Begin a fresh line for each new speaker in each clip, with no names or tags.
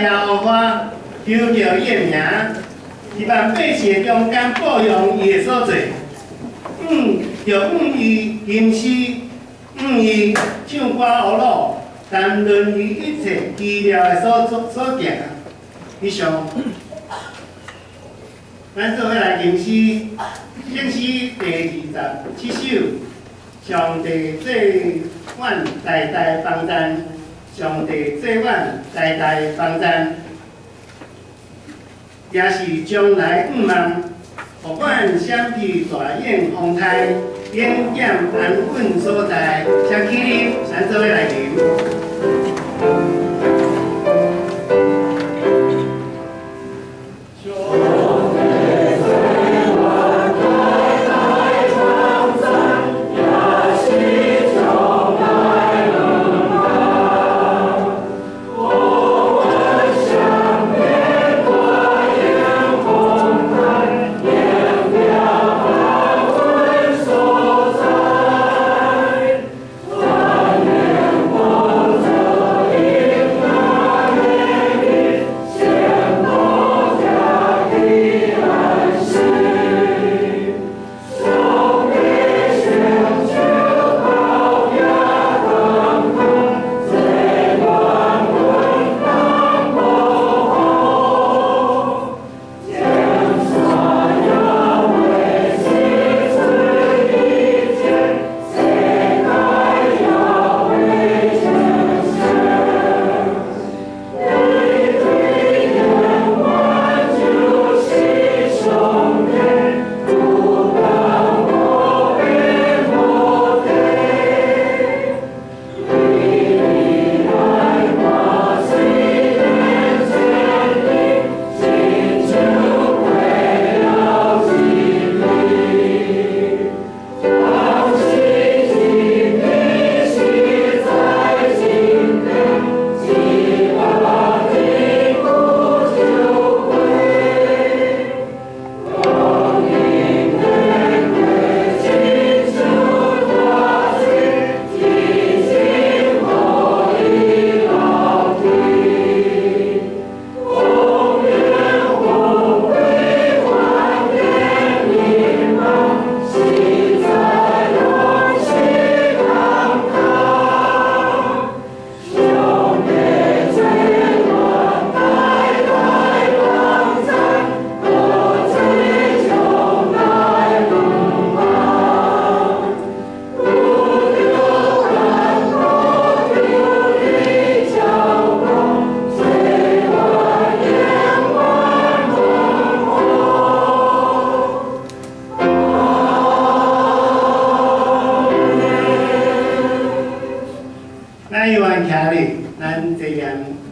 耶和華求叫伊的名，佇萬百姓的中間報揚伊的所做，著向伊吟詩，向伊唱歌呵咾，談論伊一切奇妙的所做所行。以上，咱做伙來吟詩，聖詩第27首，上帝做阮代代幫贊，上帝做阮代代幫贊，也是將來向望，予阮閃避大湧風颱，永踮安穩所在。請起立，咱做伙來吟。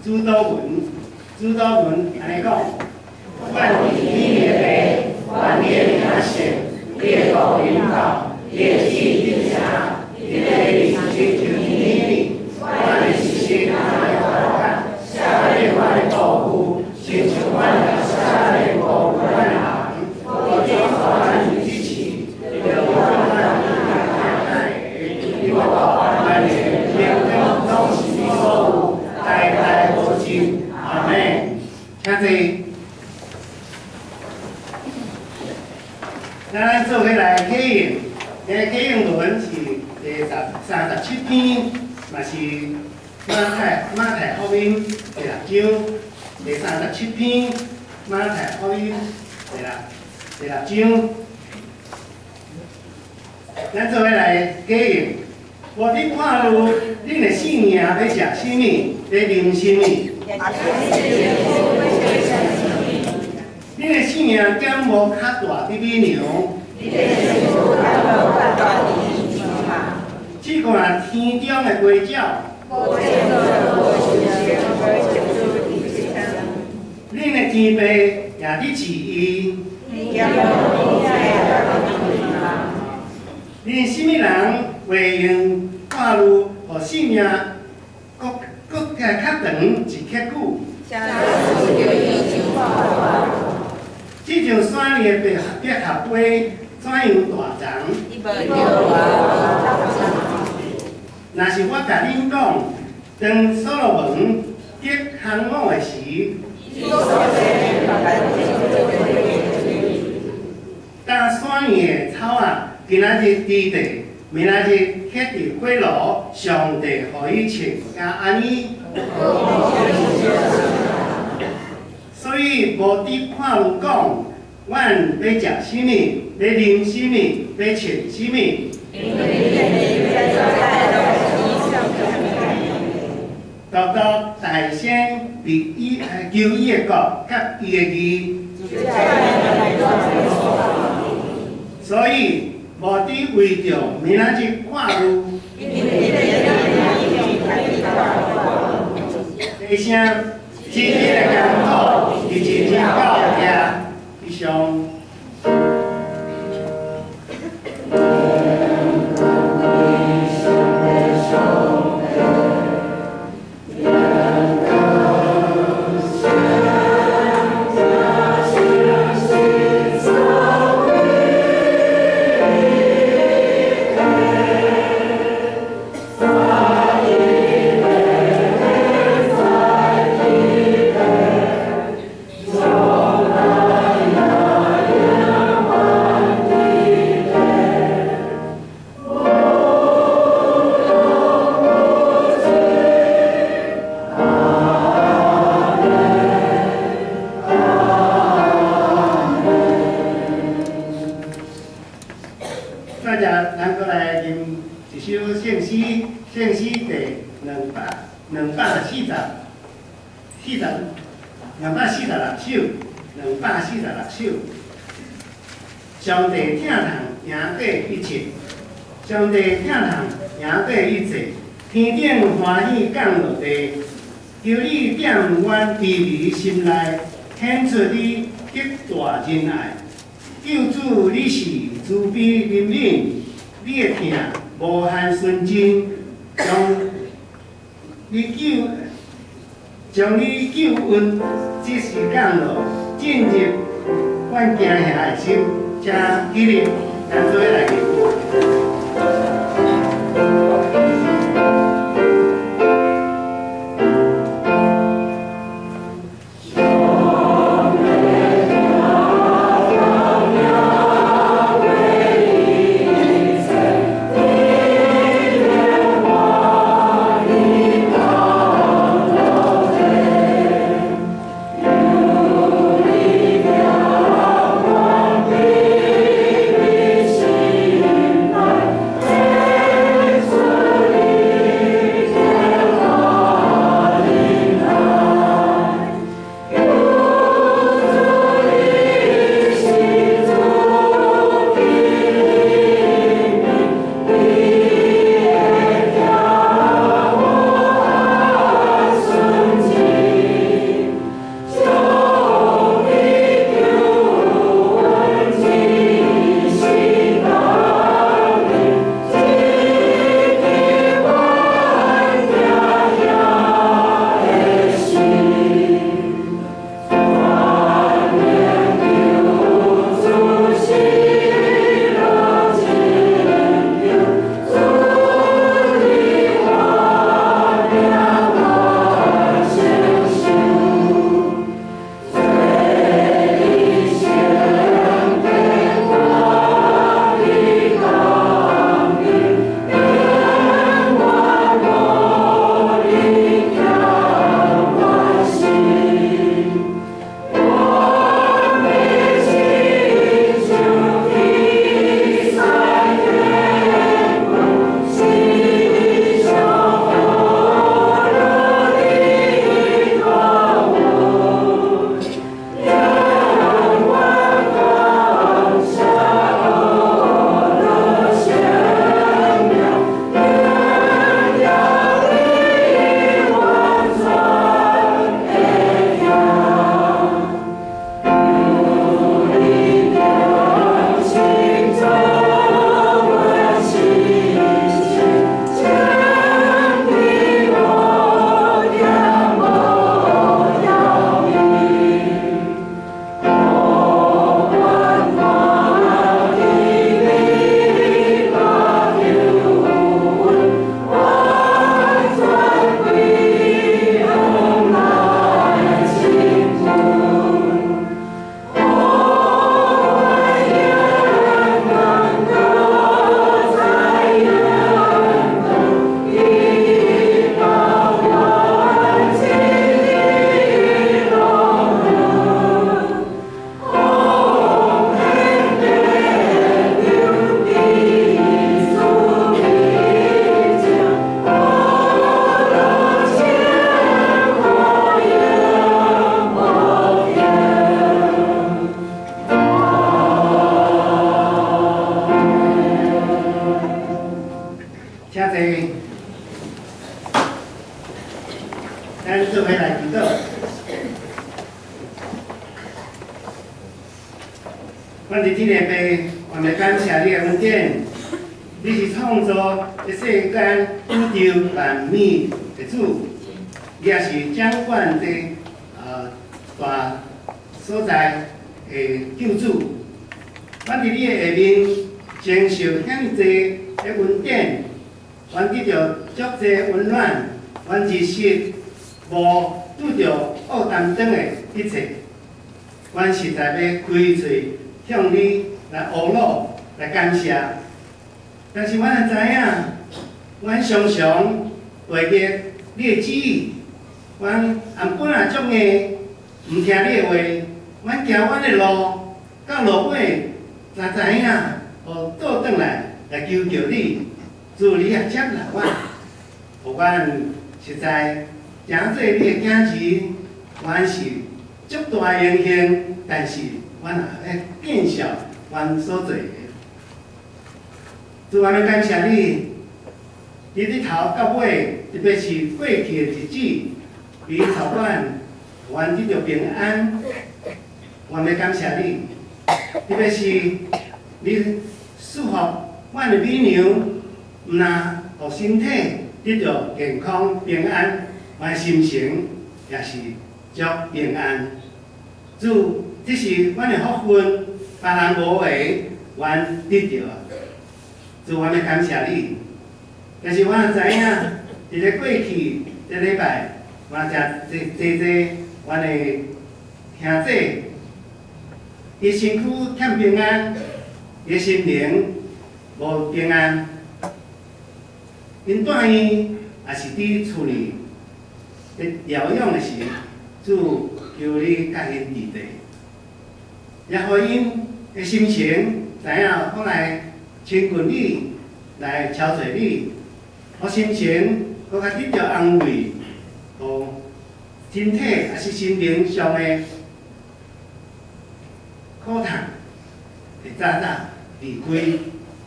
主禱文，主禱文按呢講：願你的父，願你的名聖，你的國臨到，你的旨意成，你的義親像天頂，阮的一日三餐予阮，赦免阮的過誤，親像阮也赦免過誤阮的人，無將阮入試，著救阮脫禍權勢榮耀攏是你所有，代代無盡。阿們，請坐。咱做伙來啟應，這個啟應文是第37篇，嘛是馬太福音第六章第37篇，馬太福音第六章。咱做伙來啟應，我欲看慮恁的性命欲食啥物，欲啉啥物？恁的性命敢無較大比牛？試看天中的飛鳥，恁的天父也佇飼伊。恁啥物人會用看慮，予性命閣較長一刻久？這種山裡的百合花怎樣大長？若是我共恁講，當所羅門得合空午的时，当山的草仔，今仔日佇地，明仔日歇佇火爐，上帝予伊穿甲按呢。所以無得看慮講，阮欲食啥物，欲啉啥物，欲穿啥物。獨獨大先為伊求伊的國佮伊的義。所以無得為著明仔日看慮。弟兄，一日的艱苦，一日到遐以上。246，246首。上帝疼痛赢過一切，上帝疼痛贏過一切，天頂歡喜降落地，求你踮阮卑微心內，顯出你極大仁愛。救主，你是慈悲憐憫，你的疼無限純真，將你救恩即時降落，進入阮驚嚇的心，請起立，咱做伙來祈禱。
心。
阮佇天的父，我們感謝你的恩典，你是創造這世間宇宙萬物的主，你也是掌管這大所在的救主。阮佇你的下面承受遐爾濟的恩典，阮得著足濟溫暖，阮日時無拄著惡擔當的一切，阮實在欲開喙向你來阿魯來感謝。但是阮也知影，阮常常違逆你的旨意，阮頷頸也足硬，毋聽你的話，阮行阮的路，到落尾才知影，予倒轉來來求救你，主你也接納阮，予阮實在成做你的囝兒，阮是足大榮幸，但是阮也欲見笑阮所做的。主，我們感謝你，你佇頭到尾，特別是過去的日子，你帶阮，予阮得著平安。我們感謝你，特別是你賜福阮的美娘，毋但予身體得著健康平安，阮心情也是足平安。主，這是阮的福分，別人無的，阮得著。主，我欲感謝你。但是我也知影，佇咧過去這禮拜，我誠濟濟濟，阮的兄弟，伊身軀欠平安，伊心靈無平安。𪜶住院，也是佇厝裡咧療養的時，主求你佮𪜶佇咧，也予𪜶的心情知影，閣來親近你，來朝拜你，予心情閣較得著安慰，予身體抑是心靈上的苦痛會早早離開。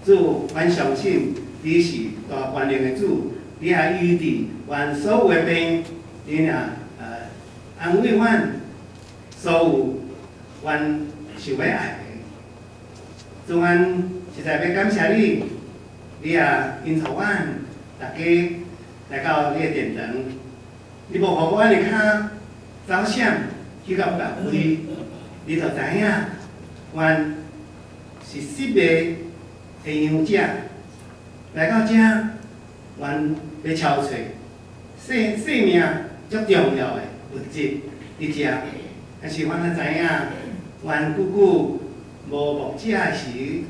主，阮相信你是大權能的主，你也醫治阮所有的病，你若安慰阮所有阮想欲愛的。主，阮實在欲感謝你，你也引導阮逐家來到你的殿堂，你無予阮的跤走閃去到別位，你就知影阮是失迷的羊仔，來到遮，阮欲敲揣生生命足重要的物質佇遮，但是阮也知影，阮久久無牧者的時，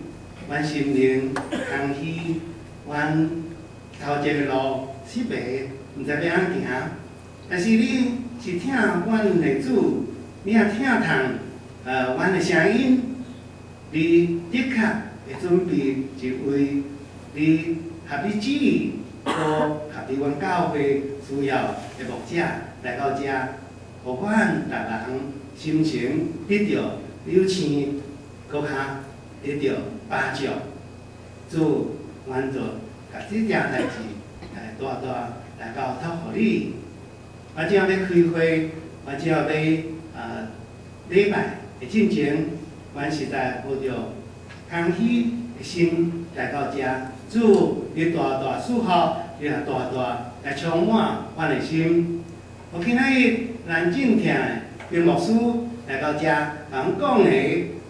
阮心靈空虛，阮頭前的路失迷，毋知欲按怎行。但是你是疼阮的主，你也疼痛阮的聲音，你的確會準備一位你合你旨意，閣合佇阮教會需要的牧者來到遮，予阮逐人心情得著有青，閣較得著飽足。主，阮就共這件代誌大大來交託予你。我正欲開會，我正欲禮拜的進前，阮實在抱著空虛的心來到遮。主，你大大賜福，你也大大來充滿阮的心。予今仔日咱正聽的林牧師來到遮，共阮講的，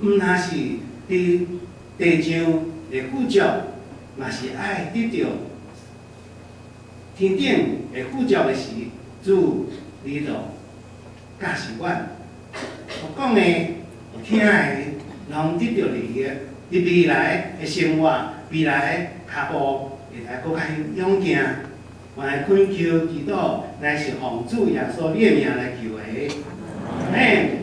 毋但是佇地上的富足，嘛是愛得著天頂的富足的時，主，你就教示阮，予講的、予聽的，攏得著利益。佇未來的生活，未來的跤步會來閣較勇健。我來懇求祈禱，乃是奉主耶穌你的名來求的。阿們。